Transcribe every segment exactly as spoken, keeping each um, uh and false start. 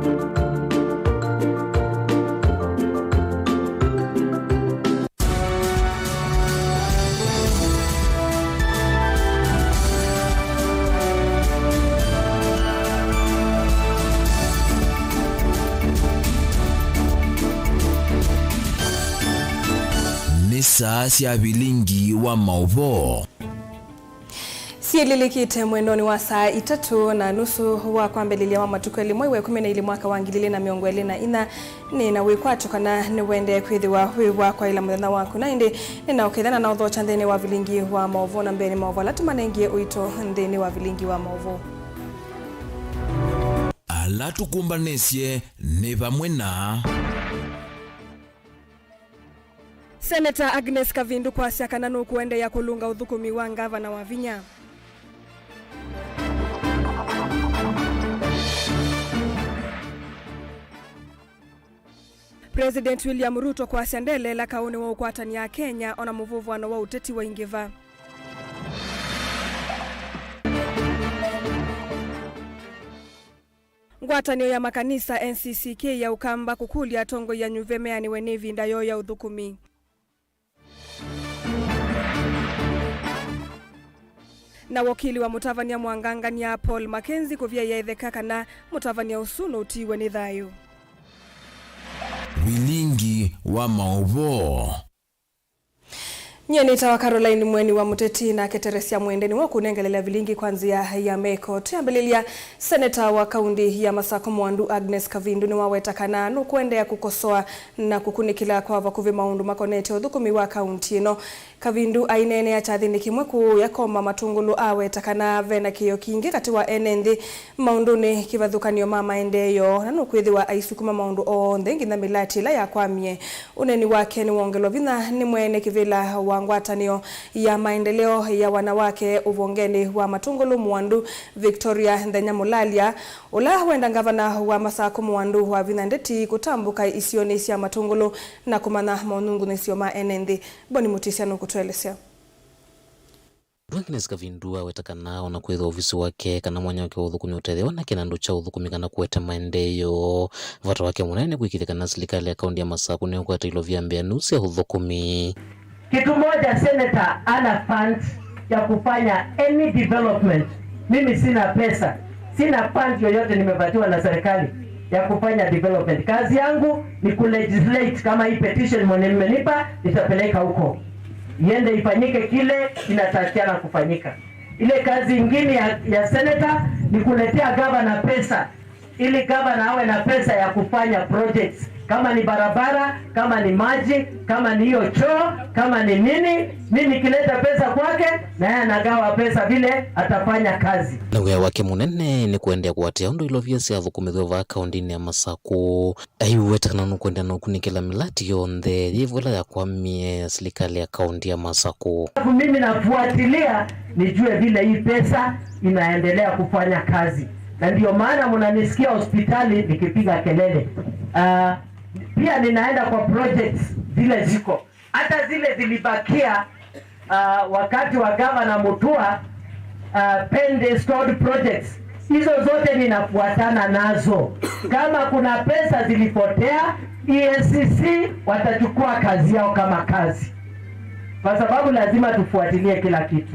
Nĩ saa sya vilingi wa maũvoo. Syĩlĩlĩkĩte mwendonĩ wa saa itatũ na nusu wa kwambĩlĩlya wa matukũ elĩ mwei wa ĩkũmi na ilĩ mwaka wa ngili ilĩ na mĩongo ĩlĩ na inya. Nĩ na wĩkwatyo kana nĩwendee kwĩthĩwa wĩ wa kwaĩla mũthenya waku, na ĩndĩ nĩ na ũkethana na ũthokya nthĩnĩ wa vilingi wa maũvoo, na mbeenĩ maũvoo ala tũmanengie ũito nthĩnĩ wa vilingi wa maũvoo. Ala tũkũmbanĩsye nĩ vamwe na Seneta Agnes Kavindu kwasya kana nũkũendeea kũlũnga ũthũkũmi wa ngavana Wavinya. President William Ruto kwasya ndeleela kaũnĩ wa ũkwatany'a Akenya ona mũvũvũano wa ũteti waingĩva. Ngwatanĩo ya makanisa N C C K ya Ũkamba kũkũlya atongoi anyuve meanĩwe nĩ ĩvinda yoo ya ũthũkũmi. Na wokili wa mũtavany'a mwangangany'a Paul Mackenzie kũvyaĩa ĩtheka kana mũtavany'a ũsu nũtiiwe nĩ thayũ. Vilingi wa maũvoo. Nyie nĩtawa Caroline Mweni wa Mũteti, nake Teresia Mwende nĩwe ũkũnengelelya vilingi kwa nzĩa ya meko. Twĩambĩlĩlya, seneta wa kaunti ya Masakũ Mwandu Agnes Kavindu nĩwaweta kana nũkũendeea kũkosoa na kũkunĩkĩla kwa vakuvĩ maũndũ makonetye ũthũkũmi wa kaunti ĩno. Kavindu aineenea kyathĩnĩ kĩmwe kũũ Yakoma Matũngũlũ aweta kana vena kĩĩo kingĩ katĩ wa ene nthĩ maũndũnĩ kĩvathũkany'o ma maendeeo, na nũkwĩthĩwa aisukuma maũndũ onthe nginya mĩlati ĩla yakwamie. Ũneeni wake nĩwongelwa vinya nĩ mwene kĩvĩla wa ngwatanĩo ya maendeleo ya wanawake ũvongenĩ wa Matũngũlũ Mwandu, Victoria Nthenya Mũlalya, ũla wenda ngavana wa Masakũ Mwandu Wavinya Ndeti kũtambũka isionĩ sya Matũngũlũ na kũmanya monungunĩsyo ma ene nthĩ. Boni Mutisya nũkũtũelesya. Agnes Kavindu aweta kana ona kwĩthwa ovisi wake kana mwanya wake wa ũthũkũmi ũtethĩwa na kĩnandũ kya ũthũkũmi kana kũete maendeeo, vata wake mũnene nĩ kũĩkĩĩthya kana silikalĩ ya kaunti ya Masakũ nĩũkwata ilovia mbeanũ sya ũthũkũmi. Kitu moja, senator ana fund ya kufanya any development. Mimi sina pesa, sina fund yoyote nimepatiwa na serikali ya kufanya development. Kazi yangu ni kulegislate, kama hii petition mwenye mmenipa, nitapeleka huko iende ifanyike kile inatakiana kufanyika. Ile kazi ingine ya, ya senator ni kuletea gavana pesa ili gavana awe na pesa ya kufanya projects, kama ni barabara, kama ni maji, kama ni hiyo choo, kama ni nini. Mimi nikileta pesa kwake, na yeye anagawa pesa vile atafanya kazi. Na wĩa wake mũnene nĩ kũendeea kũatĩĩa ũndũ ilovia syathũkũmĩthw'a vaa kaũndĩnĩ ya Masakũ. Aiweta kana nũkũendeea na ũkunĩkĩla mĩlati yonthe yĩvo ĩla yakwamie ya silikalĩ ya kaũntĩ ya Masakũ. Alafu mimi nafuatilia nijue vile hii pesa inaendelea kufanya kazi, na ndio maana mnanisikia hospitali nikipiga kelele. Ah, pia ninaenda kwa projects zile ziko, hata zile zilibakia, ah, wakati wa Gavana Mutua, ah, pending stored projects. Hizo zote ninafuatana nazo. Kama kuna pesa zilipotea, E A C C watachukua kazi yao kama kazi, kwa sababu lazima tufuatilie kila kitu,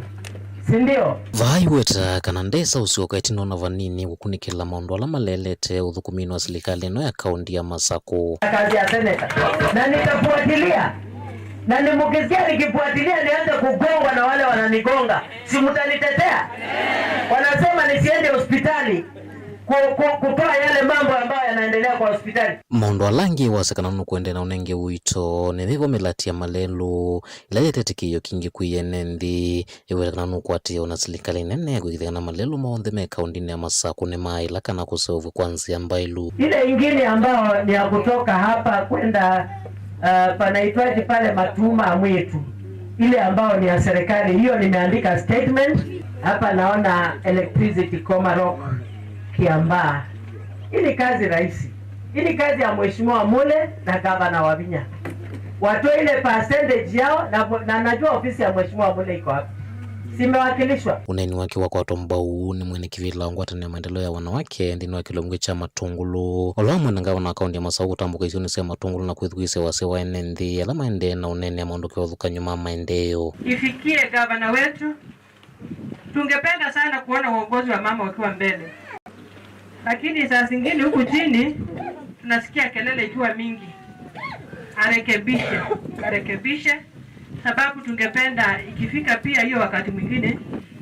si ndio? Vaa aiweta kana ndesa ũsyoka ĩtina ona vanini kũkunĩkĩla maũndũ ala maleelete ũthũkũminĩ wa silikalĩ ĩno ya kaũntĩ ya Masakũ. Kazi ya seneta. Na nitafuatilia. Na nimukisikia nikifuatilia, nianze kugongwa na wale wananigonga, si mtanitetea? Wanasema nisiende hospitali ku-, ku-, kutoa yale mambo ambayo yanaendelea kwa hospitali. Maũndũ ala angĩ wasya kana nũkũendeea na ũnenge ũito nĩ vĩvo mĩlati ya malelũ ĩla yĩtete kĩĩo kingĩ kwĩ ene nthĩ. Ĩweta kana nũkwatĩĩa ona silikalĩ nene kũĩkĩĩthya kana malelũ monthe me kaũndĩnĩ ya Masakũ nĩmaaĩla kana kũseũvw'a kwa nzĩa mbaĩlu. Ile ingine ambayo ni ya kutoka hapa kwenda, uh, panaitwaje pale Matuma Mwitu, ile ambayo ni ya serikali, hiyo nimeandika statement. Hapa naona electricity Komarok Kiambaa. Hii ni kazi rahisi. Hii ni kazi ya Mheshimiwa Mule na Gavana Wavinya. Watoe ile percentage yao na, na najua ofisi ya Mheshimiwa Mule iko hapa. Zimewakilishwa. Ũneeni wake wakwatwa mbau nĩ mwene kĩvĩla wa ngwatanĩo ya maendeleo ya wanawake nthĩnĩ wa kĩlungu kya Matũngũlũ, ũla wamwene ngavana wa kaũntĩ ya Masaku kũtambũka isionĩ sya Matũngũlũ na kwĩthukĩĩsya wasya wa ene nthĩ ala maendee na ũneenea maũndũ kĩvathũkany'o ma maendeeo. Ifikie gavana wetu, tungependa sana kuona uongozi wa mama ukiwa mbele, lakini saa zingine huku chini tunasikia kelele ikiwa mingi. Arekebishe, arekebishe, sababu tungependa ikifika pia hiyo wakati mwingine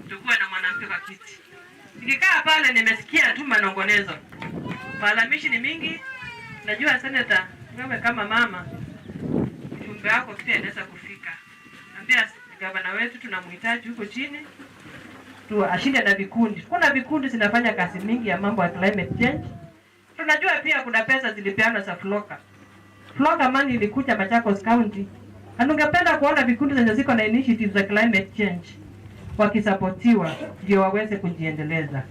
tukuwe na mwanamke kwa kiti. Nikikaa pale nimesikia tu manongonezo, malalamishi ni mingi. Najua seneta, wewe kama mama, ujumbe wako pia inaweza kufika. Ambia gavana wetu tunamhitaji huko chini tu, ashinde na vikundi. Kuna vikundi zinafanya kazi mingi ya mambo ya climate change. Tunajua pia kuna pesa zilipeanwa za Floka. Floka money ilikuja Machakos County. Na tungependa kuona vikundi zenye ziko na initiatives za climate change wakisapotiwa ndio waweze kujiendeleza.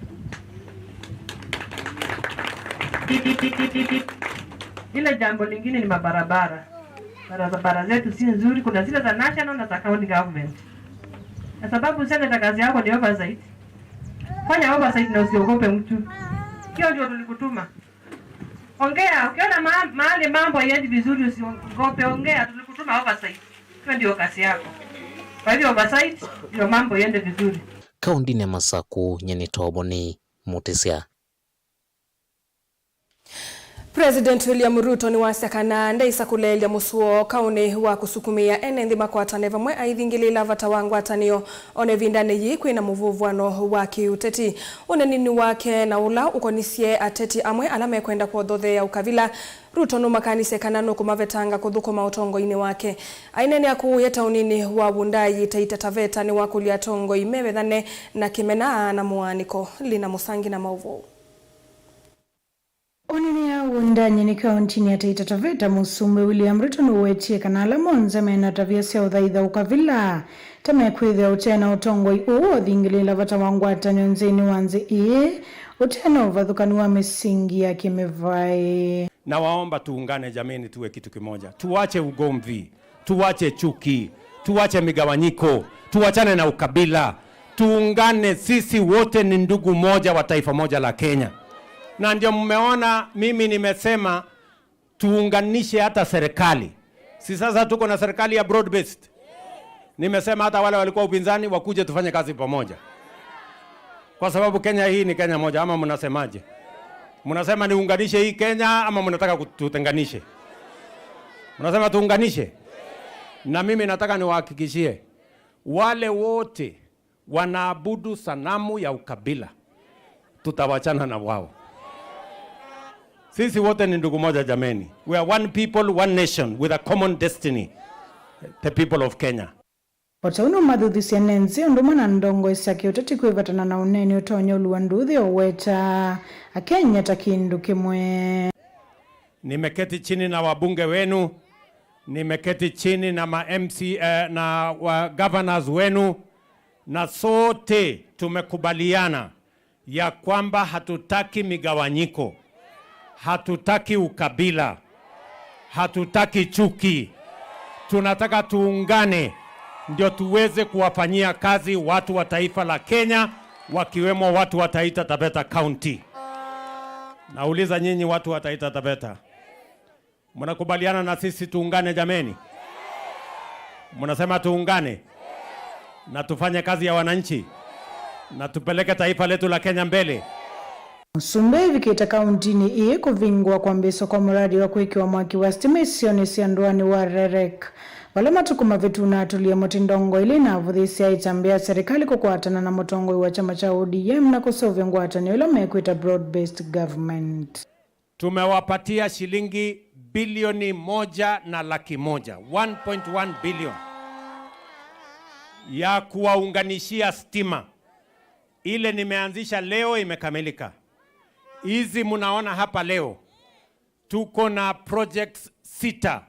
Ile jambo lingine ni mabarabara. Barabara zetu si nzuri, kuna zile za national na za county government. Na sababu seneta, kazi yako ni oversight. Fanya oversight na usiogope mtu. Hiyo ndio tulikutuma. Ongea, ukiona ma mahali mambo haiendi vizuri usiogope, ongea, tulikutuma oversight. Hiyo ndio kazi yako. Kwa hivyo oversight ndio mambo iende vizuri. Kaũntĩnĩ ya Masaku, nyie nĩ Toboni Mutisya. President William Ruto nĩwasya kana ndaĩsa kũleelya mũsuo kaũnĩ wa kũsukumĩa ene nthĩ makwatane vamwe aithingĩlĩĩla vata wa ngwatanĩo, o na ĩvindanĩ yĩĩ kwĩ na mũvũvũano wa kĩũteti. Ũneeninĩ wake na ũla ũkonisye ateti amwe ala mekwenda kwothotheea ũkavila, Ruto nũmakanisye kana nũkũmavetanga kũthũkũma ũtongoinĩ wake. Aineenea kũũya taũninĩ wa Wundanyi, Taita Taveta nĩwakũlya atongoi mevethane na kĩmena na mũaanĩko. Lina Mũsangi na maũvoo. Ũneenea Wundanyi nĩ kaũntinĩ ya Taita Taveta, Mũsumbĩ William Ruto nũwetie kana ala monthe mena tavia sya ũthaitha ũkavila ta mekwĩthĩa ũte na ũtongoi ũũ ũthingĩlĩĩla vata wa ngwatanĩo nthĩnĩ wa nthĩ ĩĩ, ũte na ũvathũkanu wa mĩsingi ya kĩmĩvaĩ. Nawaomba tuungane jameni, tuwe kitu kimoja, tuwache ugomvi. Tuwache chuki, tuwache migawanyiko, tuwachane na ukabila, tuungane. Sisi wote ni ndugu moja wa taifa moja la Kenya, na ndio mmeona mimi nimesema tuunganishe hata serikali. Si sasa tuko na serikali ya broad based? Nimesema hata wale walikuwa upinzani wakuje tufanye kazi pamoja, kwa sababu Kenya hii ni Kenya moja. Ama mnasemaje? Mnasema niunganishe hii Kenya ama mnataka kututenganishe? Mnasema tuunganishe? Na mimi nataka niwahakikishie, wale wote wanaabudu sanamu ya ukabila, tutawachana na wao. Sisi wote ni ndugu moja jameni. We are one people, one nation with a common destiny. The people of Kenya. O ta ũu nũmathuthisye ene nthĩ ũndũ ũmwe na ndongoi sya kĩũteti kwĩvatana na ũneeni ũtonya ũlua nduuthĩ ũweta Akenya ta kĩndũ kĩmwe. Nimeketi chini na wabunge wenu, nimeketi chini na ma M C, eh, na wa governors wenu, na sote tumekubaliana ya kwamba hatutaki migawanyiko, hatutaki ukabila, hatutaki chuki. Tunataka tuungane ndio tuweze kuwafanyia kazi watu wa taifa la Kenya, wakiwemo watu wa Taita Taveta County. Nauliza nyinyi watu wa Taita Taveta, mnakubaliana na sisi tuungane jameni? Mnasema tuungane na tufanye kazi ya wananchi na tupeleke taifa letu la Kenya mbele? Mũsumbĩ aivikĩte kauntinĩ ĩĩ kũvingũa kwambĩĩswa kwa mũradi wa kwĩkĩwa mwaki wa sitima isionĩ sya ndũanĩ wa Rerek. Vala matukũ mavĩtu na atũlie mũtĩ ndongoi ĩla inavũthĩĩsya aitambĩa serikali kũkwatana na mũtongoi wa kyama kya O D M na kũseũvya ngwatanĩo ĩla mekwĩta broad based government. Tumewapatia shilingi bilioni moja na laki moja, one point one billion, ya kuwaunganishia stima. Ile nimeanzisha leo imekamilika. Hizi mnaona hapa leo, tuko na projects sita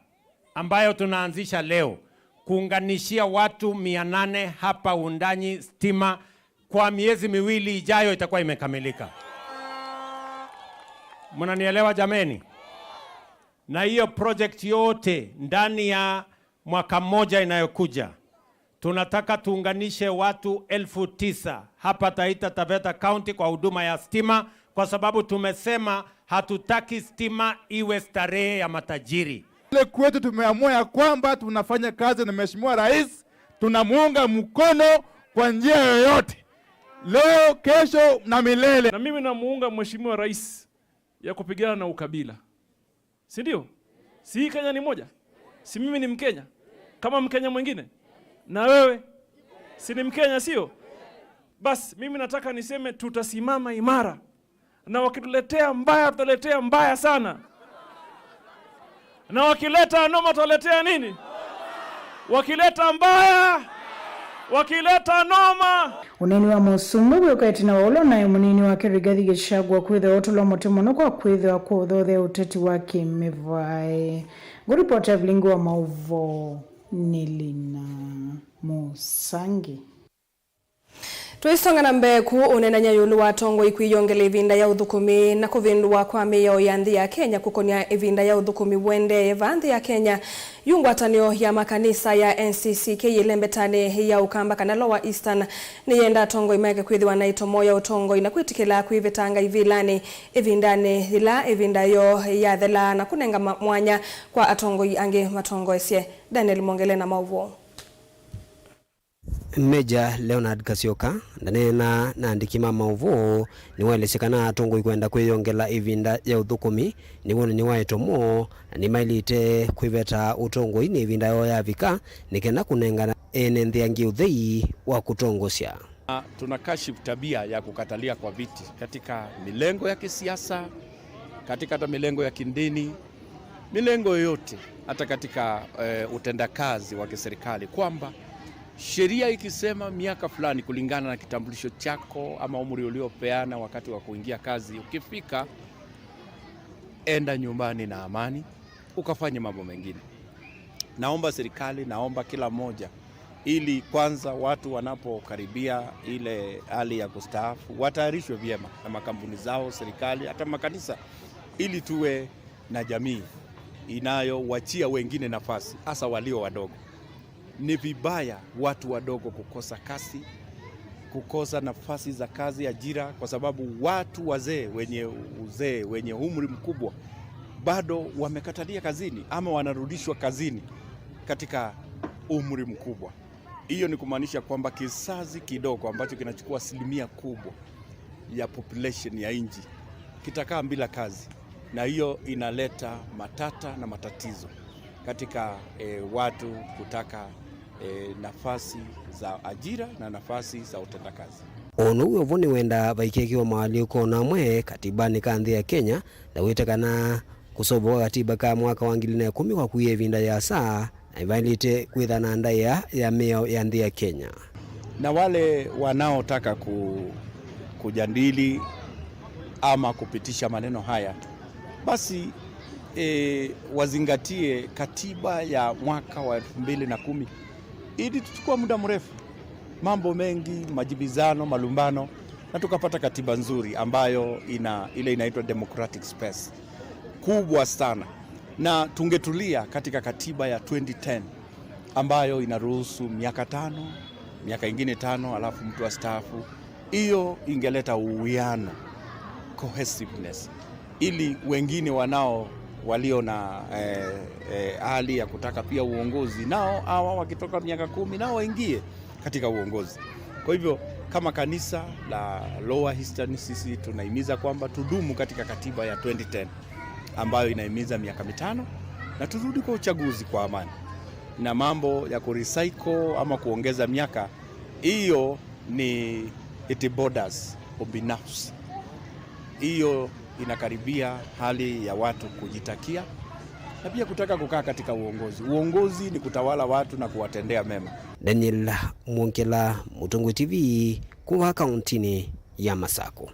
ambayo tunaanzisha leo, kuunganishia watu mia nane hapa Wundanyi stima. Kwa miezi miwili ijayo itakuwa imekamilika. Mnanielewa jameni? Na hiyo project yote ndani ya mwaka mmoja inayokuja, Tunataka tuunganishe watu elfu tisa hapa Taita Taveta County kwa huduma ya stima, kwa sababu tumesema hatutaki stima iwe starehe ya matajiri. Kule kwetu tumeamua ya kwamba tunafanya kazi na Mheshimiwa Rais, tunamuunga mkono kwa njia yoyote, leo, kesho na milele. Na mimi namuunga Mheshimiwa Rais ya kupigana na ukabila. Si ndio? Si hii Kenya ni moja? Si mimi ni Mkenya kama Mkenya mwingine? Na wewe si ni Mkenya, sio? Basi mimi nataka niseme tutasimama imara, na wakituletea mbaya, tutaletea mbaya sana, na wakileta noma, tutaletea nini? Wakileta mbaya, wakileta noma. Ũneeni wa Mũsumbĩ wĩũka ĩtina wa ũla ũnaĩ mũnini wake Rigathi Gachagua kwĩthĩwa ũtũlwa mũtĩ mũno kwa kwĩthĩwa kũũthothea ũteti wa kĩmĩvaĩ. Ngũripota Evelyn wa maũvoo nĩ Lina Mũsangi. Tũisonga na mbee, kũũ ũneenany'a ĩũlũ wa atongoi kwĩyongela ĩvinda ya ũthũkũmi na kũvĩndũwa kwa mĩao ya nthĩ ya Kenya kũkonya ĩvinda ya ũthũkũmi ũendee vaa nthĩ ya Kenya. Yu ngwatanĩo ya makanisa ya N C C K ĩlembetanĩ ya Ũkamba kana Lower Eastern nĩyenda atongoi maeke kwĩthĩwa na ĩtomo ya ũtongoi na kwĩtĩkĩla kwĩvetanga ivĩlanĩ ĩvindanĩ yĩla ĩvinda yoo yathelaa na kũnenga ma-, mwanya kwa atongoi angĩ matongoesye. Daniel Mongele na maũvoo. Major Leonard Kasyoka, ndaneenaa na andĩki ma maũvoo, nĩwaelesye kana atongoi kwenda kwĩyongela ĩvinda ya ũthũkũmi nĩ wonany'o wa ĩtomo, na nĩmaĩlĩte kwĩveta ũtongoi nĩ ĩvinda yoo yavika, nĩ kenda kũnengana ene nthĩ angĩ ũthei wa kũtongosya. Na tunakashifu tabia ya kukatalia kwa viti katika milengo ya kisiasa, katika hata milengo ya kidini, milengo yoyote, hata katika, eh, utendakazi wa kiserikali, kwamba sheria ikisema miaka fulani kulingana na kitambulisho chako ama umri uliopeana wakati wa kuingia kazi, ukifika, enda nyumbani na amani, ukafanye mambo mengine. Naomba serikali, naomba kila mmoja, ili kwanza watu wanapokaribia ile hali ya kustaafu, watayarishwe vyema na makampuni zao, serikali, hata makanisa, ili tuwe na jamii inayowachia wengine nafasi, hasa walio wadogo. Ni vibaya watu wadogo kukosa kazi, kukosa nafasi za kazi, ajira, kwa sababu watu wazee, wenye uzee, wenye umri mkubwa, bado wamekatalia kazini ama wanarudishwa kazini katika umri mkubwa. Hiyo ni kumaanisha kwamba kizazi kidogo ambacho kinachukua asilimia kubwa ya population ya nchi kitakaa bila kazi, na hiyo inaleta matata na matatizo katika, eh, watu kutaka, eh, nafasi za ajira na nafasi za utendakazi. O na ũu wĩ vo, nĩwendaa vaikĩkĩwa maalyũko o na amwe katibanĩ ka nthĩ ya Kenya, na wĩte kana kũseũvw'a kwa katiba ka mwaka wa ngili na ĩkũmi kwakuie ĩvinda yĩasa, na nĩvaĩlĩte kwĩtha na ndaĩa ya mĩao ya nthĩ ya Kenya. Na wale wanaotaka ku-, kujadili ama kupitisha maneno haya, basi, eh, wazingatie katiba ya mwaka wa elfu mbili na kumi. Ili tuchukua muda mrefu, mambo mengi, majibizano, malumbano, na tukapata katiba nzuri ambayo ina ile inaitwa democratic space kubwa sana, na tungetulia katika katiba ya twenty ten ambayo inaruhusu miaka tano, miaka ingine tano, alafu mtu astaafu. Hiyo ingeleta uwiano, cohesiveness, ili wengine wanao, walio na, eh, eh, hali ya kutaka pia uongozi, nao hawa wakitoka miaka kumi, nao waingie katika uongozi. Kwa hivyo, kama kanisa la Lower Eastern, sisi tunahimiza kwamba tudumu katika katiba ya twenty ten ambayo inahimiza miaka mitano, na turudi kwa uchaguzi kwa amani. Na mambo ya kurecycle ama kuongeza miaka, hiyo ni, it borders ubinafsi. Hiyo inakaribia hali ya watu kujitakia na pia kutaka kukaa katika uongozi. Uongozi ni kutawala watu na kuwatendea mema. Daniel Mwongela, Mũtongoi T V, kuma kauntinĩ ya Masakũ.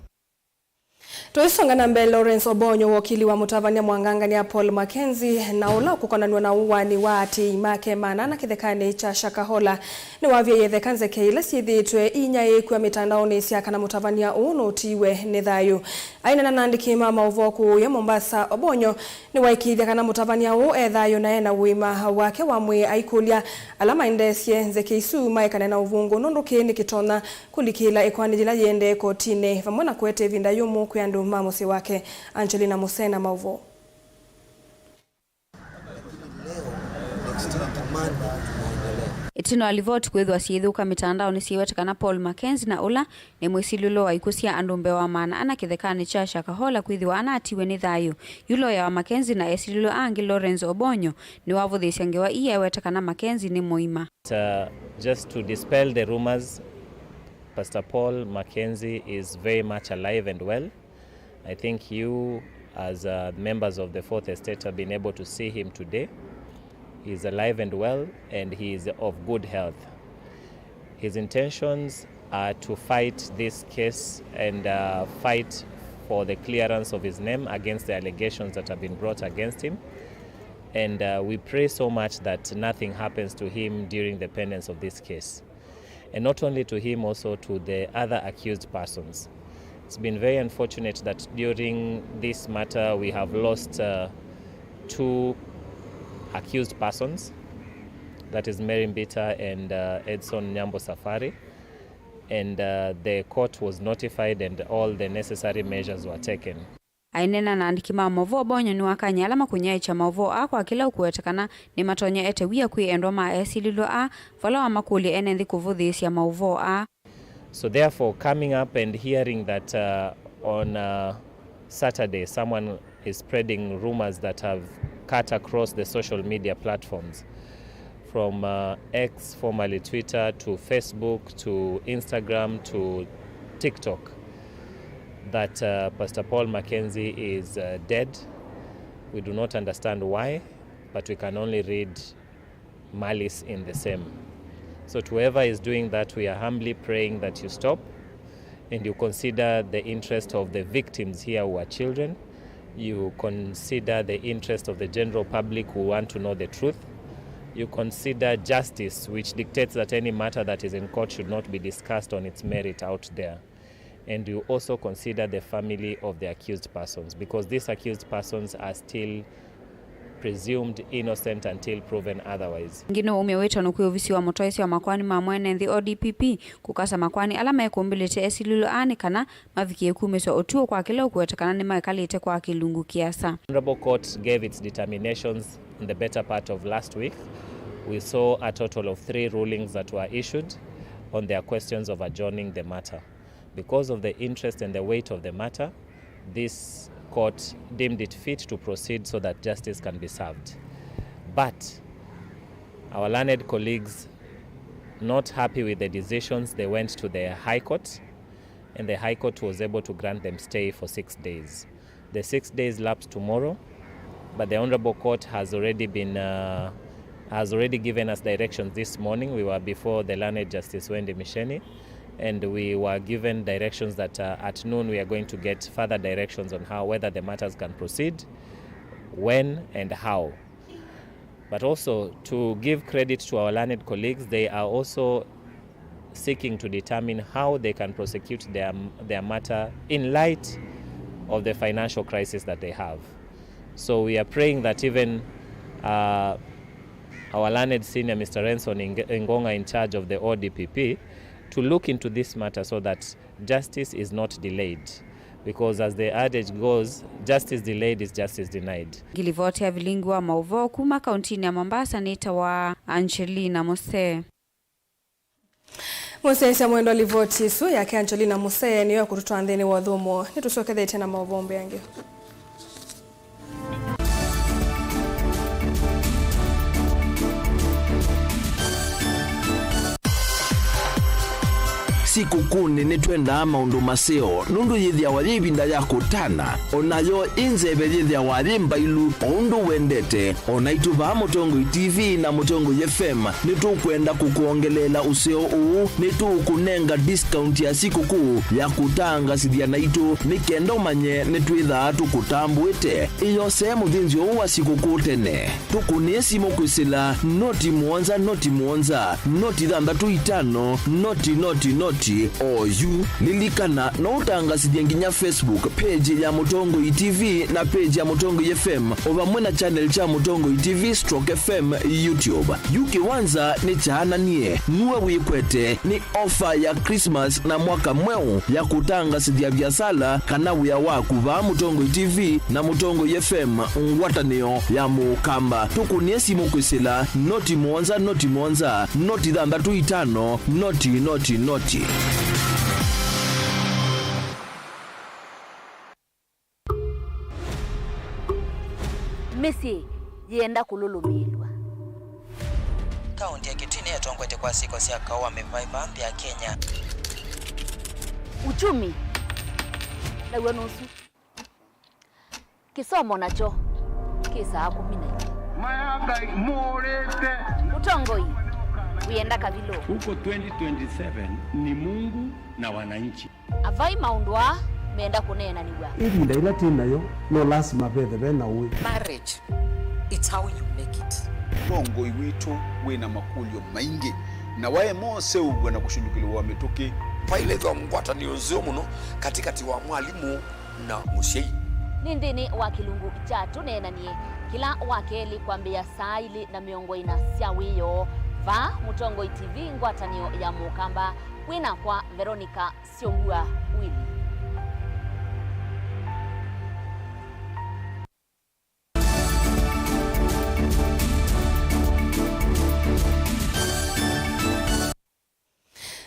Tũisonga na mbee, Lawrence Obonyo, wokili wa mũtavany'a mwangangany'a Paul Mackenzie, na ũla ũkũkonanw'a na ũwani wa aatĩĩi make maana ana kĩthekanĩ kya Shakahola, nĩwavyaie ĩtheka nzeke ila syĩthĩĩtwe iinyaĩĩkw'a mĩtandaonĩ sya kana mũtavany'a ũũ nũtiiwe nĩ thayũ. Aineena na aandĩki ma maũvoo kũũya Mombasa, Obonyo nĩwaĩkĩĩthya kana mũtavany'a ũũ e thayũ na ena ũima wake wa mwĩĩ, aikũlya ala maendeesye nzeke isu maekane na ũvũngũ, nũndũ kĩĩ nĩkĩtonya kũlikĩĩla ĩkoani yĩla yĩendee kotinĩ, vamwe na kũete ĩvinda yũmũ kwĩ andũ ma mũsyĩ wake. Angelina Musena, maũvoo. Ĩtina wa livoti kwĩthĩwa syĩthũka mĩtandaonĩ syĩweta kana Paul Mackenzie na ũla nĩ mwĩsilĩlwa wa ikw'ũ sya andũ mbee wa maana ana kĩthekanĩ kya Shakahola kwĩthĩwa anatiwe nĩ thayũ, yu loya wa Mackenzie na esilĩlwa angĩ Lawrence Obonyo nĩwavũthĩĩsya ngewa ii eweta kana Mackenzie nĩ mũima. Uh, just to dispel the rumors, Pastor Paul Mackenzie is very much alive and well. I think you, as, uh, members of the Fourth Estate, have been able to see him today. He is alive and well, and he is of good health. His intentions are to fight this case and, uh, fight for the clearance of his name against the allegations that have been brought against him. And, uh, we pray so much that nothing happens to him during the pendency of this case. And not only to him, also to the other accused persons. It's been very unfortunate that during this matter we have lost, uh, two accused persons, that is Mary Mbita and, uh, Edson Nyambo Safari, and, uh, the court was notified and all the necessary measures were taken. Aineena na andĩki ma maũvoo, Obonyo nĩwakany'a ala makũnyaĩĩkya maũvoo aa kwa kĩla ũkũweta kana nĩmatonya ete wia kwĩ endwa ma esilĩlwa aa, vala wamakũlya ene nthĩ kũvũthĩĩsya maũvoo aa. So therefore, coming up and hearing that, uh, on, uh, Saturday someone is spreading rumors that have cut across the social media platforms, from, uh, X, formerly Twitter, to Facebook, to Instagram, to TikTok, that, uh, Pastor Paul Mackenzie is, uh, dead. We do not understand why, but we can only read malice in the same. So to whoever is doing that, we are humbly praying that you stop and you consider the interest of the victims here who are children. You consider the interest of the general public who want to know the truth. You consider justice, which dictates that any matter that is in court should not be discussed on its merit out there. And you also consider the family of the accused persons, because these accused persons are still presumed innocent until proven otherwise. Ĩngĩ nĩwaumya wĩtano kwĩ ovisi wa mũtwaĩsya wa makoani ma mwene nthĩ, O D P P, kũkasa makoani ala mekũmbĩlĩte esilĩlwa aa nĩ kana mavikĩe kumĩswa ũtw'o kwa kĩla ũkũwetekana nĩmakalĩte kwa kĩlungu kĩasa. Honorable Court gave its determinations in the better part of last week. We saw a total of three rulings that were issued on their questions of adjourning the matter. Because of the interest and the weight of the matter, this court deemed it fit to proceed so that justice can be served. But our learned colleagues, not happy with the decisions, they went to the High Court, and the High Court was able to grant them stay for six days. The six days lapse tomorrow, but the Honorable Court has already been, uh, has already given us directions this morning. We were before the learned Justice Wendy Misheni, and we were given directions that, uh, at noon we are going to get further directions on how, whether the matters can proceed, when and how. But also, to give credit to our learned colleagues, they are also seeking to determine how they can prosecute their, their matter in light of the financial crisis that they have. So we are praying that even, uh, our learned senior, Mister Renson Ing-, Ingonga, in charge of the O D P P, to look into this matter so that justice is not delayed, because as the adage goes, justice delayed is justice denied. Ngilivoti ya vilingi wa maũvoo kuma kauntinĩ ya Mombasa nĩtawa Angelina Musee. Mũsyaĩĩsya mwendwa, livoti ĩsu yake Angelina Musee nĩyo ĩkũtũtwaa nthĩnĩ wa ũthũmũo. Nĩtũsyokethetye na maũvoo mbee angĩ. Sikũkũnĩ nĩtwendaa maũndũ maseo, nũndũ yĩthĩawa yĩ ĩvinda ya kũtana, o nayo ĩ nzeve yĩthĩawa yĩ mbailu, o ũndũ wendete. O naitũ vaa Mũtongoi T V na Mũtongoi F M nĩtũkwenda kũkwongeleela ũseo ũũ. Nĩtũũkũnenga discount ya sikũkũ ya kũtangasĩthya naitũ, nĩ kenda ũmanye nĩtwĩthaa tũkũtambũĩte. Ĩyosee mũthĩnzĩo ũũ wa sikũkũ tene. Tũkũnĩe simũ kwĩsĩla noti mũonza, noti mũonza, noti thanthatũ itano, noti, noti, noti, oyu. Lilikana, no ũtangasĩthye nginya Facebook page ya Mũtongoi T V na page ya Mũtongoi F M, o vamwe na channel kya Mũtongoi T V stroke F M YouTube. Yu kĩwanza nĩ kyaananie, nuwe wĩkwete, nĩ ofa ya Christmas na mwaka mweũ ya kũtangasĩthya viasala kana wĩa waku vaa Mũtongoi T V na Mũtongoi F M, ngwatanĩo ya Mũkamba. Tũkũnĩe simũ kwĩsĩla noti mũonza, noti mũonza, noti thanthatũ itano, noti, noti, noti. Mĩsyĩ yĩenda kũlũlũmĩĩlw'a. Kaũntĩ ya Kitui nĩyo ĩtongoetye kwa syĩko sya kaũ wa mĩvaĩva nthĩ ya Kenya. Uchumi naw'o nũsu. Kĩsomo nakyo kĩ saa kũmi na imwe. Maya Ngai mũũrĩte. Ũtongoi wĩenda kavilũ. Huko twenty twenty-seven ni Mungu na wananchi. Avai maũndũ aa menda kũneenanĩw'a. Ĩvinda ĩla twĩ nayo, no lasima vethe ve na ũĩ. Marriage, it's how you make it. Ũtongoi witũ wĩ na makũlyo maingĩ, na waema ũseũvw'a na kũshũlũkĩlĩw'a mĩtũkĩ. Vailethwa ngwatanĩo nzeo mũno katĩkatĩ wa mwalimũ na mũsyai. Nĩ nthĩnĩ wa kĩlungu kya Tũneenanie, kĩla wa kelĩ kwambĩĩa saa ilĩ na mĩongo ĩna sya wĩoo, vaa Mũtongoi T V, ngwatanĩo ya Mũkamba, wĩ nakwa Veronica Syongua Willy.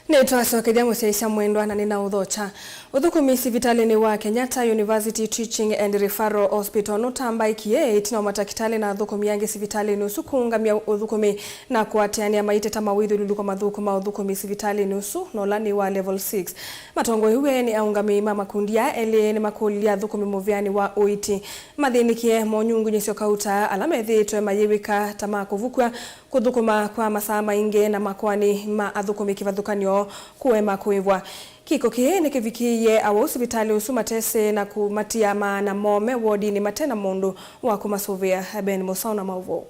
Nĩtwasokethya mũsyaĩĩsya mwendwa na nĩnaũthokya. Ũthũkũmi sivitalĩnĩ wa Kenyatta University Teaching and Referral Hospital nũtambaĩkie ĩtina wa matakĩtalĩ na athũkũmi angĩ sivitalĩnĩ ũsu kũũngamya ũthũkũmi na kũatĩanĩa maiteta mawĩthyũlũlũko mathũku ma ũthũkũmi sivitalĩnĩ ũsu, na ũla nĩ wa level six. Matongoew'e nĩ aũngamĩi ma makundi aa elĩ nĩmakũlilye athũkũmi mũvĩanĩ wa ũiiti mathĩnĩkĩe monyungunyĩsyo kauta ala methĩĩtwe mayĩw'ĩka ta ma kũvukw'a, kũthũkũma kwa masaa maingĩ na makoani ma athũkũmi kĩvathũkany'o kũema kũĩvwa. Kĩko kĩĩ nĩkĩvikĩie awau sivitalĩ ũsu matesĩ na kũmatia maana moo me wodinĩ mate na mũndũ wa kũmasũvĩa. Ben Mũsao na maũvoo.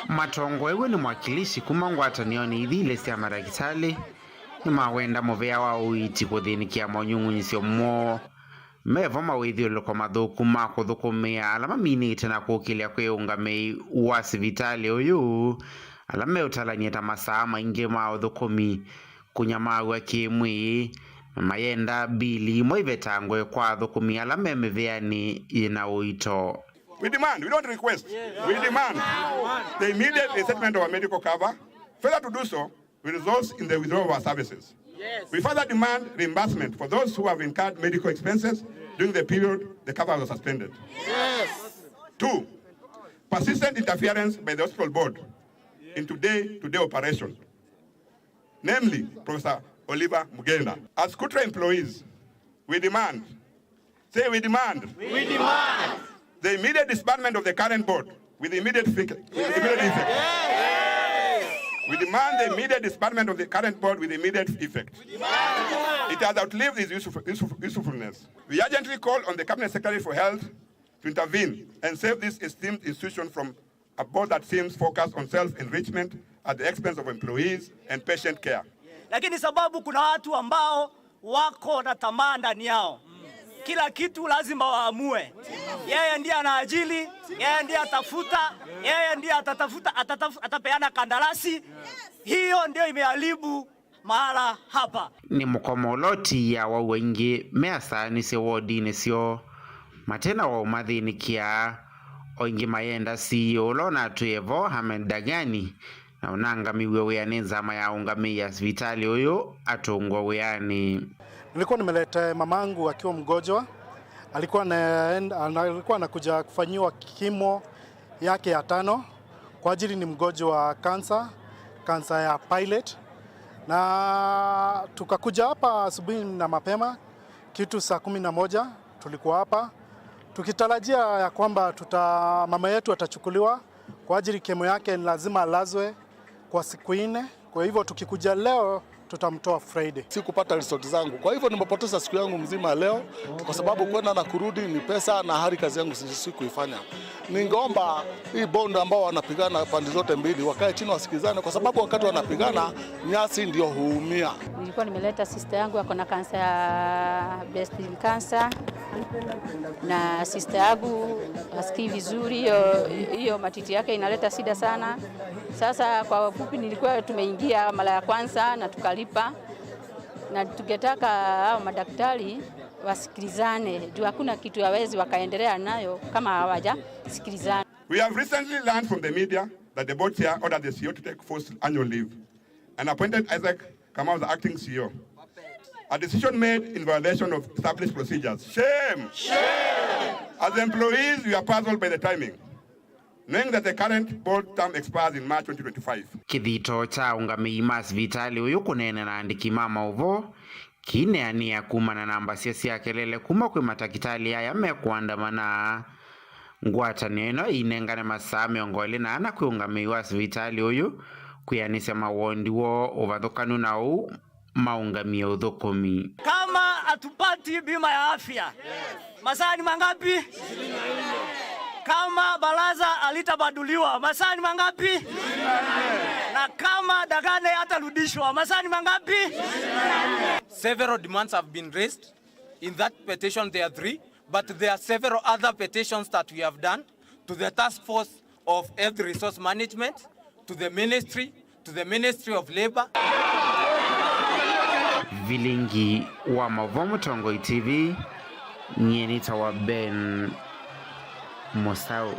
Matongoew'e nĩ mwakilishi kuma ngwatanĩonĩ ithi ilĩ sya madakĩtalĩ nĩmawenda mũvĩa wa ũiiti kũthĩnĩkĩa monyungunyĩsyo moo. Mevo mawĩthyũlũlũko mathũku ma kũthũkũmĩa ala maminĩte na kũkĩlya kwĩ ũngamĩi wa sivitalĩ ũyũ, ala meũtalany'a ta masaa maingĩ ma ũthũkũmi, kũnyamaaw'a kĩ-mwĩĩ, na mayenda mbili imwe ivetangwe kwa athũkũmi ala me mĩvĩanĩ yĩ na ũito. We demand, we don't request. We demand the immediate resettlement of our medical cover. Failure to do so will result in the withdrawal of our services. We further demand reimbursement for those who have incurred medical expenses during the period the cover was suspended. Two, persistent interference by the hospital board into day-to-day operations, namely Professor Oliver Mugenda. As KUTRA employees, we demand, say we demand, we demand the immediate disbandment of the current board with immediate effect. With immediate effect. We demand the immediate disbandment of the current board with immediate effect. It has outlived its useful-, useful-, usefulness. We urgently call on the Cabinet Secretary for Health to intervene and save this esteemed institution from a board that seems focused on self-enrichment at the expense of employees and patient care. Lakini sababu kuna watu ambao wako na tamaa ndani yao, kila kitu lazima waamue. Yeye ndiye anaajili, yeye ndiye atafuta, yeye ndiye atatafuta, atatafu-, atapeana kandarasi. Hiyo ndio imeharibu mahala hapa. Nĩ mũkomo ũla ũtiĩa awau aingĩ measaanisye wodinĩ syoo, mate na wa ũmathĩnĩkĩa. O aingĩ mayenda C E O ũla ũnatwĩe vo, Ahmed Dagani, na ũnangamiw'e wĩa nĩ nzama ya ũngamĩi ya sivitalĩ ũyũ, atũngwe wĩanĩ. Nilikuwa nimeleta mamangu akiwa mgonjwa, alikuwa na, alikuwa anakuja kufanyiwa kimo yake ya tano. kwa ajili ni mgonjwa wa kansa, kansa ya pilate, na tukakuja hapa asubuhi na mapema kitu saa kumi na moja tulikuwa hapa tukitarajia ya kwamba tuta mama yetu atachukuliwa kwa ajili kemo yake ni lazima alazwe kwa siku nne. Kwa hivyo tukikuja leo tutamtoa Friday. Sikupata result zangu, kwa hivyo nimepoteza siku yangu mzima leo, kwa sababu kwenda na kurudi ni pesa na hali kazi yangu si- sikuifanya. Ningeomba hii bond ambao wanapigana pande zote mbili wakae chini wasikizane, kwa sababu wakati wanapigana nyasi ndio huumia. Nilikuwa nimeleta sister yangu ako na kansa ya breast cancer, na sister yangu hasikii vizuri, hiyo hiyo matiti yake inaleta shida sana. Sasa kwa ufupi, nilikuwa tumeingia mara ya kwanza na tukalipa, na tungetaka hao madaktari wasikilizane juu hakuna kitu hawezi wakaendelea nayo kama hawajasikilizana. We have recently learned from the media that the board chair ordered the C E O to take forced annual leave and appointed Isaac Kamau as the acting C E O. A decision made in violation of established procedures. Shame! Shame! As employees, we are puzzled by the timing, knowing that the current board term expires in March twenty twenty-five. Kĩthito kya aũngamĩi ma sivitalĩ ũyũ kũneena na andĩki ma maũvoo kĩineanĩa kumana na mbasya sya kelele kuma kwĩ matakĩtalĩ aya mekũandamana. Ngwatanĩo ĩno ĩinengane masaa mĩongo ĩlĩ na ana kwĩ ũngamĩi wa sivitalĩ ũyũ kwĩanĩsya mawondi woo ũvathũkanu na ũu maũngamie ũthũkũmi. Kama hatupati bima ya afya, masaa ni mangapi? Kama baraza halitabaduliwa, masaa ni mangapi? Na kama Dagane hatarudishwa, masaa ni mangapi? Several demands have been raised. In that petition, there are three, but there are several other petitions that we have done to the task force of health resource management, to the ministry, to the Ministry of Labor. Vilingi wa Mavo Mũtongoi T V, nyie nĩtawa Ben Mũsaũ.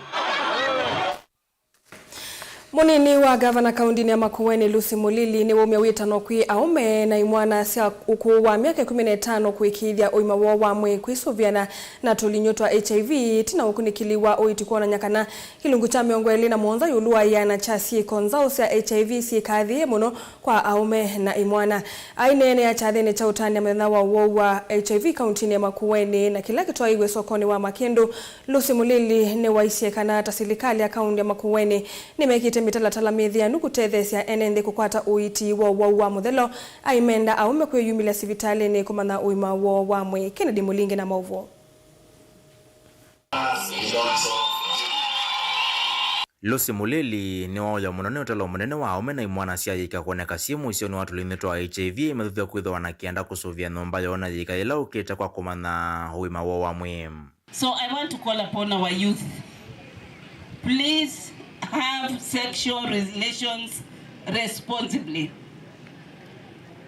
Mũnini wa ngavana kaũndĩnĩ ya Makueni, Lucy Mulili, nĩwaumya wĩtano kwĩ aũme na imwana sya ũkũũ wa myaka ĩkũmi na ĩtano kũĩkĩĩthya ũima woo wa mwĩĩ kwĩsũvĩana na tũlinyũ twa H I V, ĩtina ũkunĩkĩli wa ũiiti kwonany'a kana kĩlungu kya mĩongo ĩlĩ na mũonza ĩũlũ wa ĩana kya syĩko nzaũ sya H I V syĩkathĩĩe mũno kwa aũme na imwana. Aineenea kyathĩnĩ kya ũtanĩa mũthenya wa ũwau wa H I V kaũntĩnĩ ya Makueni na kĩla kĩtwaiwe sokonĩ wa Makĩndũ, Lucy Mulili nĩwaisye kana ta silikalĩ ya kaũndĩ ya Makueni nĩmekĩte mĩtalatala mĩthĩanu kũtetheesya ene nthĩ kũkwata ũiiti wa ũwau wa mũthelo, aimenda aũme kwĩyumĩlya sivitalĩnĩ kũmanya ũima woo wa mwĩĩ. Kennedy Mũlingi na maũvoo. Lucy Mulili nĩwaũya mũno nĩ ũtalo mũnene wa aũme na imwana syayĩka kwoneka syĩ mũisyonĩ wa tũlinyũ twa H I V aimathũthya kwĩthĩwa na kĩanda kũsũvĩa nyũmba yoo na yĩka yĩla ũkĩte kwa kũmanya ũima woo wa mwĩĩ. So I want to call upon our youth. Please have sexual relations responsibly.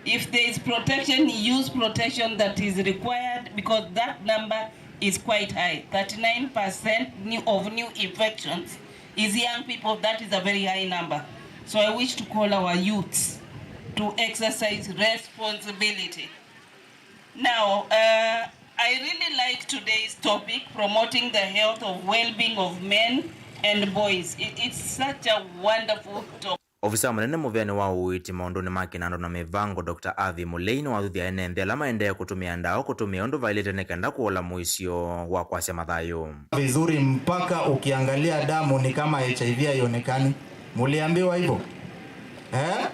If there is protection, use protection that is required, because that number is quite high. Thirty-nine percent new, of new infections is young people. That is a very high number. So I wish to call our youths to exercise responsibility. Now, uh, I really like today's topic, promoting the health of well-being of men and boys. It, it's such a wonderful topic. Ofisa mũnene mũveanĩ wa ũiiti maũndũnĩ ma kĩnandũ na mĩvango, Doctor Avi Mulei, nĩwathuthya ene nthĩ ala maendee kũtũmĩa ndawa kũtũmĩa ũndũ vaĩlĩte nĩ kenda kũola mũisyo wa kwasya mathayũ. Vizuri mpaka ukiangalia damu ni kama H I V haionekani. Muliambiwa hivyo? Eh?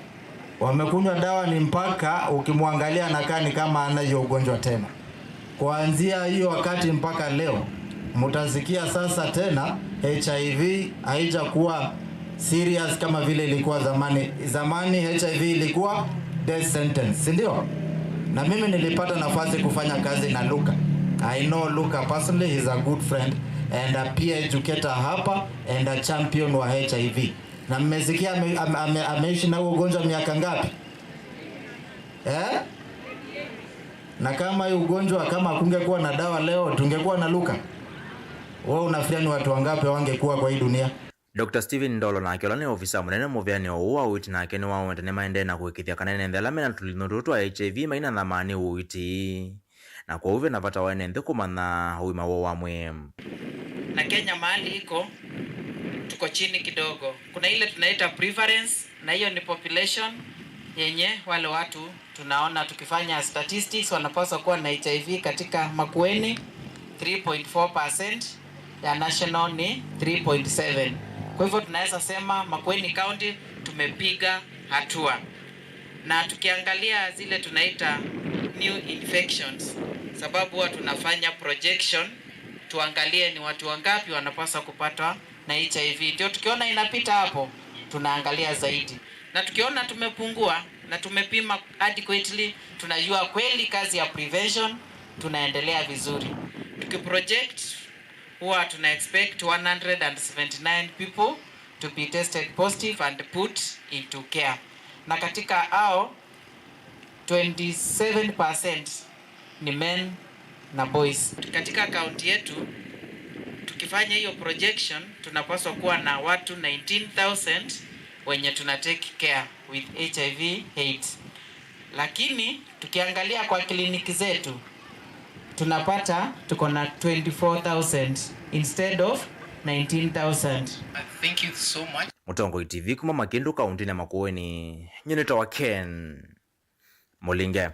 Wamekunywa dawa ni mpaka ukimwangalia anakaa ni kama hana hiyo ugonjwa tena. Kuanzia hiyo wakati mpaka leo, mutasikia sasa tena H I V haijakuwa serious kama vile ilikuwa zamani. Zamani H I V ilikuwa death sentence, si ndio? Na mimi nilipata nafasi kufanya kazi na Luka. I know Luka personally, he's a good friend and a peer educator hapa and a champion wa H I V. Na mmesikia ame, ame, ame, ameishi na huo ugonjwa miaka ngapi? Eh? Na kama hii ugonjwa, kama kungekuwa na dawa leo, tungekuwa na Luka? Wewe unafikiria ni watu wangapi wangekuwa kwa hii dunia? Doctor Stephen Ndolo nake ũla nĩ ofisa mũnene mũveanĩ ũũ wa ũiiti nake nĩwaũnĩte nĩmaendee na kũĩkĩĩthya kana ene nthĩ ala mena tũlinyũ tũtũ twa H I V mainanyamaa nĩ ũiiti. Na kwoou ve na vata wa ene nthĩ kũmanya ũima woo wa mwĩĩ. Na Kenya mahali iko, tuko chini kidogo. Kuna ile tunaita prevalence, na hiyo ni population yenye wale watu tunaona tukifanya statistics wanapaswa kuwa na H I V katika Makueni, three point four percent, ya national ni three point seven. Kwa hivyo tunaweza sema Makueni County tumepiga hatua. Na tukiangalia zile tunaita new infections, sababu huwa tunafanya projection, tuangalie ni watu wangapi wanapaswa kupatwa na H I V. Ndio tukiona inapita hapo, tunaangalia zaidi. Na tukiona tumepungua na tumepima adequately, tunajua kweli kazi ya prevention tunaendelea vizuri. Tukiproject, huwa tuna expect one hundred and seventy-nine people to be tested positive and put into care. Na katika hao, twenty-seven percent ni men na boys. Katika kaunti yetu, tukifanya hiyo projection, tunapaswa kuwa na watu nineteen thousand wenye tuna take care with H I V AIDS. Lakini tukiangalia kwa kliniki zetu, tunapata tuko na twenty-four thousand instead of nineteen thousand. Thank you so much. Mũtongoi T V kuma Makindu, kaũntĩnĩ ya Makueni, nyie nĩtawa Ken Mũlinge.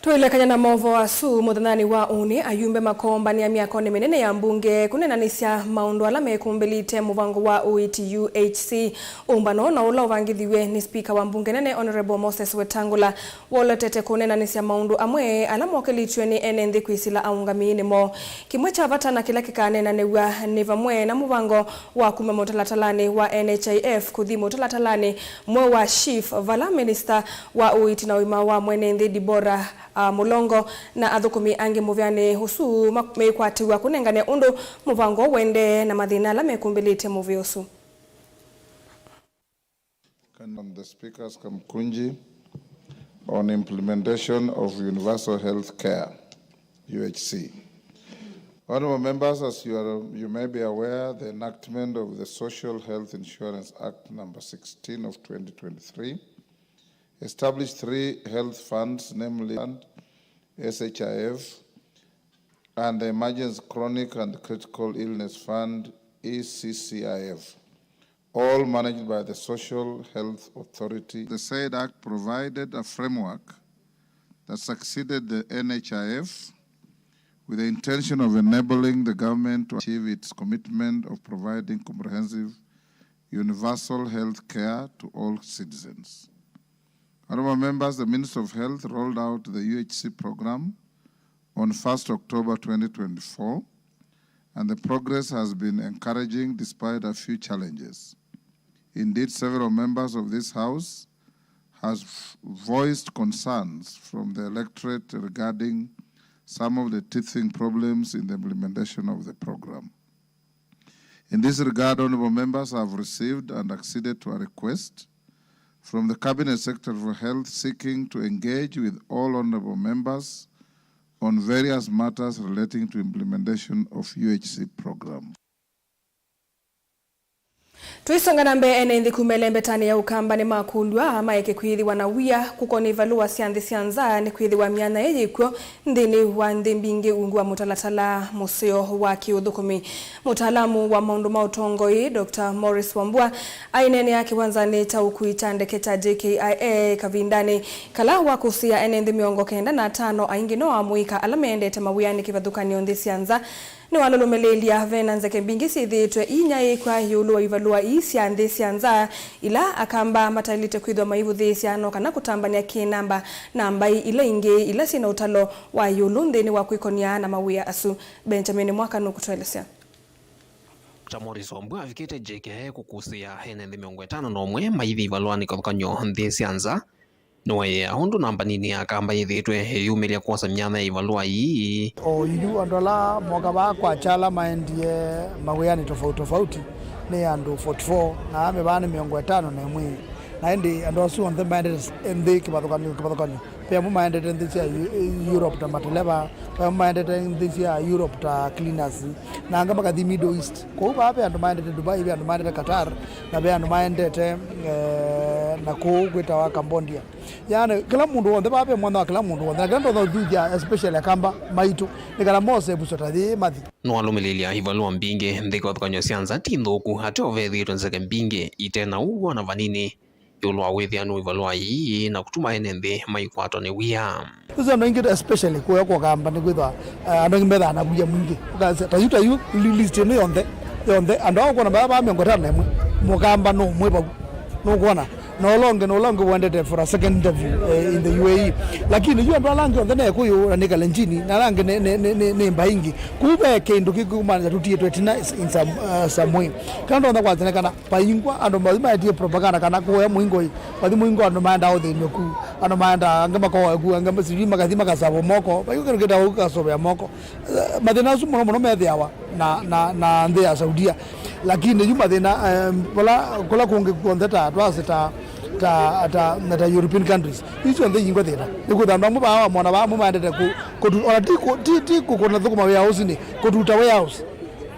Tũilekany'a na maũvoo asu, mũthenyanĩ wa ũnĩ, ayumbe makoombanĩa myakonĩ mĩnene ya mbunge kũneenanĩsya maũndũ ala mekũmbĩlĩte mũvango wa ũiiti U H C. Ũmbano na ũla ũvangĩthiw'e nĩ spika wa mbunge nene, Honourable Moses Wetangula, woletete kũneenanĩsya maũndũ amwe ala mokĩlĩtw'e nĩ ene nthĩ kwĩsĩla aũngamĩi nĩmo. Kĩmwe kya vata na kĩla kĩkaneenanĩw'a nĩ vamwe na mũvango wa kuma mũtalatalanĩ wa N H I F kũthi mũtalatalanĩ mweũ wa SHIF, vala minista wa ũiiti na ũima wa mwene nthĩ Deborah, a, Mũlongo na athũkũmi angĩ mũvĩanĩ ũsu ma-, mekwatĩw'a kũnengane ũndũ mũvango ũendee na mathĩna ala mekũmbĩlĩte mũvĩa ũsu. From the Speaker's Kamkunji on implementation of universal health care, U H C. Honorable members, as you are, you may be aware, the enactment of the Social Health Insurance Act number sixteen of twenty twenty-three established three health funds, namely Fund, S H I F, and the Emergency Chronic and Critical Illness Fund, E C C I F, all managed by the Social Health Authority. The said act provided a framework that succeeded the N H I F with the intention of enabling the government to achieve its commitment of providing comprehensive universal health care to all citizens. Honorable members, the Ministry of Health rolled out the U H C program on first October twenty twenty-four, and the progress has been encouraging despite a few challenges. Indeed, several members of this House has voiced concerns from the electorate regarding some of the teething problems in the implementation of the program. In this regard, honorable members have received and acceded to a request from the Cabinet Secretary for Health seeking to engage with all honorable members on various matters relating to implementation of U H C program. Tũisonga na mbee, ene nthĩ kuma ĩlembetanĩ ya Ũkamba nĩmakũlw'a maeke kwĩthĩwa na wia kũkonĩ ivalũa sya nthĩ sya nza, nĩkwĩthĩwa myanya ĩ yĩkw'o nthĩnĩ wa nthĩ mbingĩ ungu wa mũtalatala mũseo wa kĩũthũkũmi. Mũtaalamu wa maũndũ ma ũtongoi, Doctor Morris Wambua, aineenea kĩwanzanĩ kya ũkui kya ndeke kya J K I A kavindanĩ kala wa kũsĩĩa ene nthĩ mĩongo kenda na atano aingĩ no amũika ala meendete mawĩanĩ kĩvathũkany'o nthĩ sya nza. Nĩwalũlũmĩlĩĩlya vena nzeke mbingĩ syĩthĩĩtwe iinyaĩĩkw'a ĩũlũ wa ivalũa ii sya nthĩ sya nza, ila Akamba mataĩlĩte kwĩthĩwa maivũthĩĩsya no kana kũtambany'a kĩ-namba na mbaĩ ila ingĩ ila syĩ na ũtalo wa ĩũlũ nthĩnĩ wa kwĩkony'a na mawĩa asu. Benjamin Mwaka nũkũtũelesya. Doctor Morris Wambua avikĩte J K I A kũkũsĩĩa ene nthĩ mĩongo ĩtano na ũmwe maithi ivalũanĩ kĩvathũkany'o nthĩ sya nza. Nĩwaĩĩa ũndũ namba nini ya Akamba yĩthĩĩtwe ĩyĩumĩlya kwosa myanya ya ivalũa ii. O yu andũ ala moka vaa kwakya ala maendie mawĩanĩ tofauti tofauti nĩ andũ forty-four, na ame vaa nĩ mĩongo ĩtano na ĩmwe. Na ĩndĩ andũ asu onthe maendete nthĩ kĩvathũkany'o, kĩvathũkany'o. Ve amwe maendete nthĩ sya Eu-, Europe ta mateleva, ve amwe maendete nthĩ sya Europe ta cleaners, na angĩ makathi Middle East. Kwoou vaa ve andũ maendete Dubai, ve andũ maendete Qatar, na ve andũ maendete, eh, Na kũu kwĩtawa Cambodia. Yaani, kĩla mũndũ w'onthe, vaa ve mwanya wa kĩla mũndũ w'onthe, na kĩla ndonya ũthuthya, especially Akamba maitũ, nĩ kana mose ĩvuso ta yĩĩ mathi. Nũalũmĩlĩlya ivalũa mbingĩ nthĩ kĩvathũkany'o sya nza ti nthũku, ateo vethĩĩtwe nzeke mbingĩ ite na ũw'o na vanini ĩũlũ wa wĩthĩanu wa ivalũa ii na kũtuma ene nthĩ maikwatwa nĩ wia. Sasa andũ aingĩ, especially kũya kwa Kamba, nĩ kwĩthwa, eh, andũ aingĩ methaa na wia mwingĩ. Ũkasya, ta yu, ta yu, li-, list ĩno yonthe, yonthe, andũ aa ũkwona vaa, vaa mĩongo ĩtano na ĩmwe, Mũkamba no ũmwe vau. Nũkwona? Na ũla ũngĩ, na ũla ũngĩ wendete for a second interview, eh, in the U A E. Lakini yu andũ ala angĩ onthe nĩ Ekũyũ na nĩ Kalenjini, na ala angĩ nĩ, nĩ, nĩ, nĩ, nĩ mbaĩ ingĩ. Kũu ve kĩndũ kĩkumaanisha tũtiĩtwe ĩtina in some, uh, some way. Kana ndonya kwasya nĩ kana vaingwa andũ mathi maetie propaganda kana kũya mũingoi, mathi mũingo andũ maendaa ũthĩnw'e ku, andũ maendaa angĩ makoe ku, angĩ sijui makathi makasavwa moko, vaingwa kĩndũ kĩtawa kasovea moko. Eh, mathĩna asu mũno mũno methĩawa na, na, na nthĩ ya Saudia. Lakini yu mathĩna, eh, vala, kũla kũngĩ kw'onthe ta twasĩ ta, ta, ta, na ta European countries. Isu onthe ingwa thĩna. Nĩ kwĩtha andũ amwe vaa wamona vaa amwe maendete kũ-, kũtu-, ona ti kũ-, ti, ti kũ-, kũna thũkũma warehouse-inĩ, kũtuta warehouse.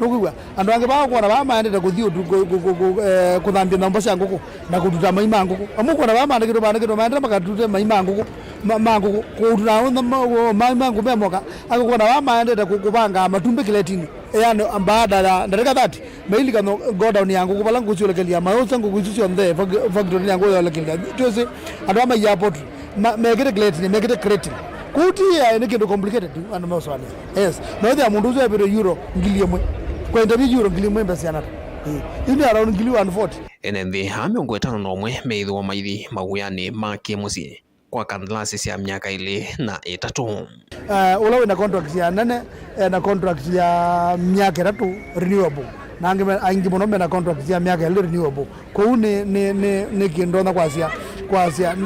Nũkwĩw'a? Andũ angĩ vaa ũkwona vaa maendete kũthi ũtu-, kũ-, kũ-, kũ-, kũ-, eh, kũthambya nyũmba sya ngũkũ na kũtuta mai ma ngũkũ. Amwe ũkwona vaa maandĩkĩtwe, maandĩkĩtwe, maendete makatuta mai ma ngũkũ, ma, ma ngũkũ, kũtuta ma, mai ma ngũkũ me moka. Angĩ ũkwona vaa maendete kũ-, kũvanga matumbĩ kĩletinĩ. Yaani, baada ya ndatĩka thirty, mailika no-, godown ya ngũkũ, vala ngũkũ syũlekelya, mayosa ngũkũ isu syonthe fac-, factory ya ngũkũ yolekelya. Twĩsĩ, andũ aa maiaa poultry, ma-, mekĩte crating, mekĩte crating. Kũu ti A I nĩ kĩndũ complicated, andũ meũsũanĩa. Yes. Na wĩthĩa mũndũ ũsu epĩtwe euro ngili ĩmwe. Kwa interview euro ngili ĩmwe mbesa siana ata? Ĩĩ. Yu nĩ around ngili one forty. Ene nthĩ aa mĩongo ĩtano na ũmwe meĩthĩwa maithi mawĩanĩ ma kĩ-mũsyĩ kwa kandalasi sya myaka ĩlĩ na ĩtatũ. Eh, ũla wĩna contract ya nene, ena contract ya myaka ĩtatũ renewable, na angĩ me-, aingĩ mũno mena contract ya myaka ĩlĩ renewable. Kwoou nĩ, nĩ, nĩ, nĩ kĩndũ ndonya kwasya, kwasya,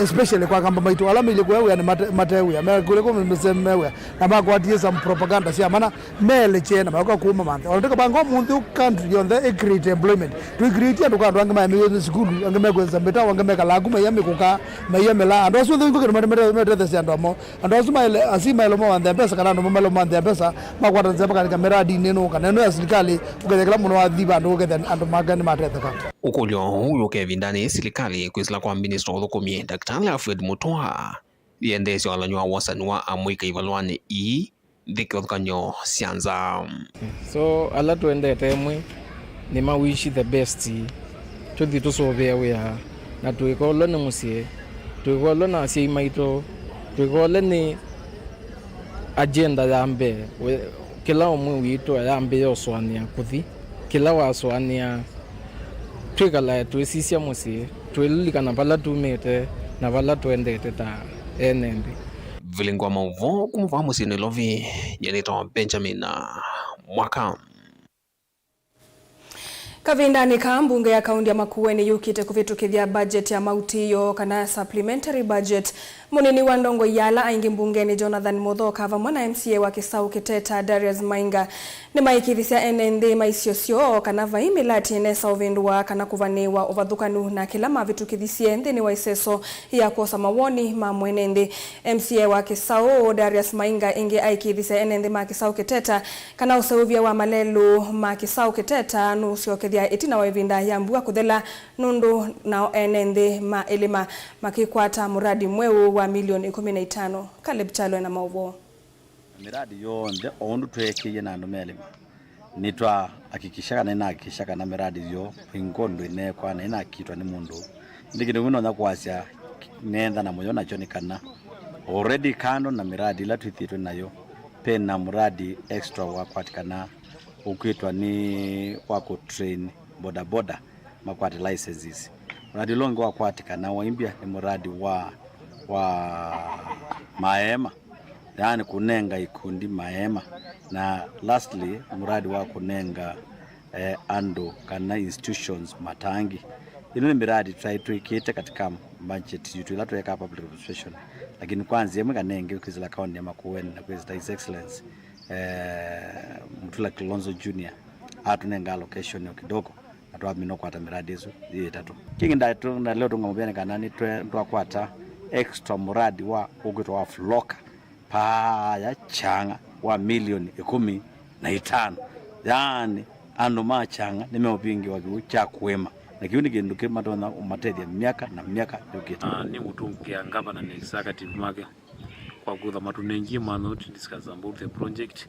especially kwa Akamba maitũ, ala mailyĩ kũya wĩanĩ mate, mate wĩa, mekũlya kũ mĩseme wĩa, na makwatie some propaganda sya mana, meelekye na mayoka kuma manthe. Ona ndĩkavanga ũmũnthĩ ũ country yonthe ĩ create employment. Tũi create andũ kwa andũ angĩ maemĩwe nĩ sukulu, angĩ mekwĩsa mĩtao, angĩ mekalaa ku maiya mĩkũka, maiya mĩlaa. Andũ asu onthe ingĩ kĩndũ mate-, mate-, matetheesya andũ amo. Andũ asu maele-, asi maĩlo mawanthĩa mbesa kana andũ maĩlo mawanthĩa mbesa, makwata nzĩa makaandĩka mĩradi ĩno kana ĩno ya silikalĩ, ũkethĩa kĩla mũndũ wathi vandũ ũkethĩa andũ make nĩmatetheka. Ũkũlyo ũũ wĩũka ĩvindanĩ silikalĩ kwĩsĩla kwa minista wa ũthũkũmi, Daktari Alfred Mutua, yĩendeesya ũalan'yo wa wosani wa amũika ivalũanĩ ii nthĩ kĩvathũkany'o sya nza. So, ala tũendete ĩmwe nĩ ma wish the best. Tũthi tũsũvĩe wĩa na tũikolwe nĩ mũsyĩ, tũikolwe na asyai maitũ, tũikolwe nĩ agenda ya mbee. We-, kĩla ũmwe witũ ayambĩĩa ũsũanĩa kũthi, kĩla wasũanĩa twĩkalae twĩsisya mũsyĩ, twĩlilikana vala tumĩte na vala tũendete ta ene nthĩ. Vilingwa maũvoo kuma vaa mũsyĩ Nairobi, nyie nĩtawa Benjamin Mwaka. Kavindanĩ kaa, mbunge ya kaunti ya Makueni yũkĩte kũvĩtũkĩthya budget ya mautĩĩo kana supplementary budget. Mũnini wa ndongoi ya ala aingĩ mbungenĩ Jonathan Muthoka vamwe na M C A wa Kisaũ Kiteta Darius Mainga nĩmaĩkĩĩthisya ene nthĩ ma isio syoo kana vai mĩlati ĩnesa ũvĩndũa kana kũvanĩĩwa ũvathũkanu na kĩla mavĩtũkĩthisye nthĩnĩ wa ĩseso ya kwosa mawoni ma mwene nthĩ. M C A wa Kisaũ Darius Mainga ĩngĩ aĩkĩĩthisya ene nthĩ ma Kisaũ Kiteta kana ũseũvya wa malelũ ma Kisaũ Kiteta nũũsyokethya ĩtina wa ĩvinda ya mbua kũthela, nũndũ nao ene nthĩ ma ĩlĩma makĩkwata mũradi mweũ wa milioni ĩkũmi na itano. Caleb Kyalo ena maũvoo. Mĩradi yonthe o ũndũ tweekĩie na andũ ma ĩlĩma, nĩtwahakikisha kana, nĩnahakikisha kana mĩradi yoo ĩngĩ ũndũ ĩneekwa na ĩnakitwa nĩ mũndũ. Ĩndĩ kĩndũ kĩmwe nonya kwasya nenda na mũyo nakyo nĩ kana already kando na mĩradi ĩla twĩthĩĩtwe nayo, pena mũradi extra wakwatĩkana ũkwĩtwa nĩ wa kũtrain bodaboda makwate licenses. Mũradi ũla ũngĩ wakwatĩkana waimbya nĩ mũradi wa, wa maema, yaani kũnenga ikundi maema, na lastly, mũradi wa kũnenga, eh, andũ kana institutions matangi. Ĩno nĩ mĩradi twaĩ twĩkĩte katika budget yitũ ĩla tweekaa public administration, lakini kwa nzĩa ĩmwe kana ĩngĩ, kwĩsĩla kaunti ya Makueni na kwĩsĩla His Excellency, eh, Mutula Kilonzo Junior atũnenga allocation o kidogo, na twamina ũkwata mĩradi ĩsu yĩ ĩtatũ. Kĩngĩ nda-, tu-, ndalea ũtũnga mũvea nĩ kana nĩ twe-, twakwata extra mũradi wa ũkwĩtwa wa Floka paaya Kyang'a wa milioni ĩkũmi na itano. Yaani, andũ ma Kyang'a nĩmeũvingĩwa kĩw'ũ kya kũĩma. Na kĩu nĩ kĩndũ kĩmatonya ũmatethya myaka na myaka yũkĩte. Na nĩngũtũngĩa ngavana na executive make kwa kwĩtha matũnengie mwanya to discuss about the project,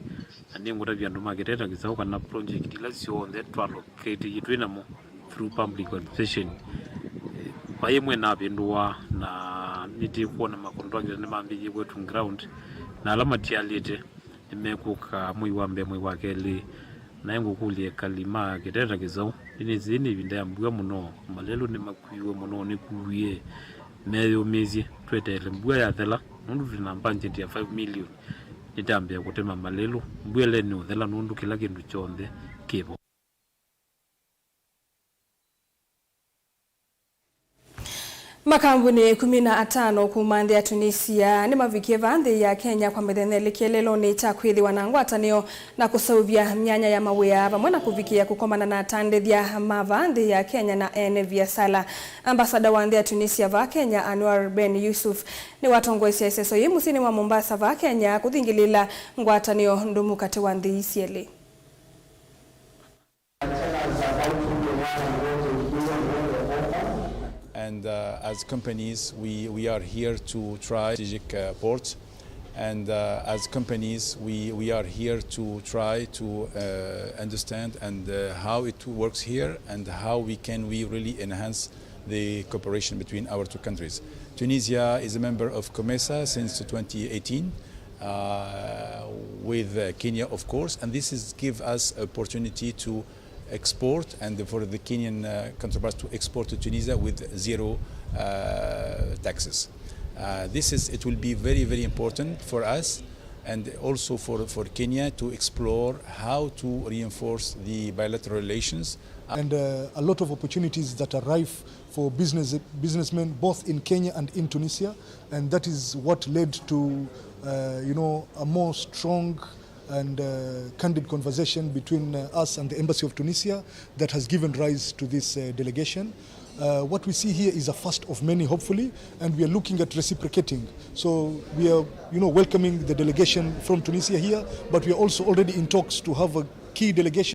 na nĩngũtavya andũ ma Kĩteta Kĩsaũ kana project ila syonthe twaloketĩie twĩ namo through public consultation, eh, vai ĩmwe navĩndũa, na nĩtĩkwona ma contractor nĩmambĩĩie kwetu ground, na ala matialĩte nĩmekũka mwei wa mbee, mwei wa kelĩ. Naĩ ngũkũlya ekali ma Kĩteta Kĩsaũ, nĩnĩsĩ nĩ ĩvinda ya mbua mũno, malelũ nĩmakuiwe mũno, nĩkuie, meyũmĩsye. Tweteele mbua yathela, nũndũ twĩ na budget ya five million, nĩtambĩe kũtema malelũ. Mbua ĩle nĩũthela, nũndũ kĩla kĩndũ kyonthe kĩvo. Makambuni ĩkũmi na atano kuma nthĩ ya Tunisia nĩmavikie vaa nthĩ ya Kenya kwa mĩthenya ĩlĩ kĩeleelonĩ kya kwĩthĩwa na ngwatanĩo na kũseũvya myanya ya mawĩa, vamwe na kũvikĩa kũkomana na atandĩthya ma vaa nthĩ ya Kenya na ene viasala. Ambasada wa nthĩ ya Tunisia vaa Kenya, Anwar Ben Yusuf, nĩwatongoesye ĩseso yĩĩ mũsyĩnĩ wa Mombasa vaa Kenya kũthingĩlĩĩla ngwatanĩo ndũmu katĩ wa nthĩ ii syelĩ. And uh, as companies, we, we are here to try strategic uh, ports. And uh, as companies, we, we are here to try to uh, understand and uh, how it works here and how we can we really enhance the cooperation between our two countries. Tunisia is a member of COMESA since twenty eighteen, uh, with uh, Kenya, of course, and this is give us opportunity to export and for the Kenyan uh, counterparts to export to Tunisia with zero uh, taxes. Uh, this is, it will be very, very important for us and also for, for Kenya to explore how to reinforce the bilateral relations. And uh, a lot of opportunities that are rife for business, businessmen both in Kenya and in Tunisia, and that is what led to uh, you know, a more strong and uh, candid conversation between uh, us and the Embassy of Tunisia that has given rise to this uh, delegation. Uh, what we see here is a first of many, hopefully, and we are looking at reciprocating. So we are, you know, welcoming the delegation from Tunisia here, but we are also already in talks to have a key delegation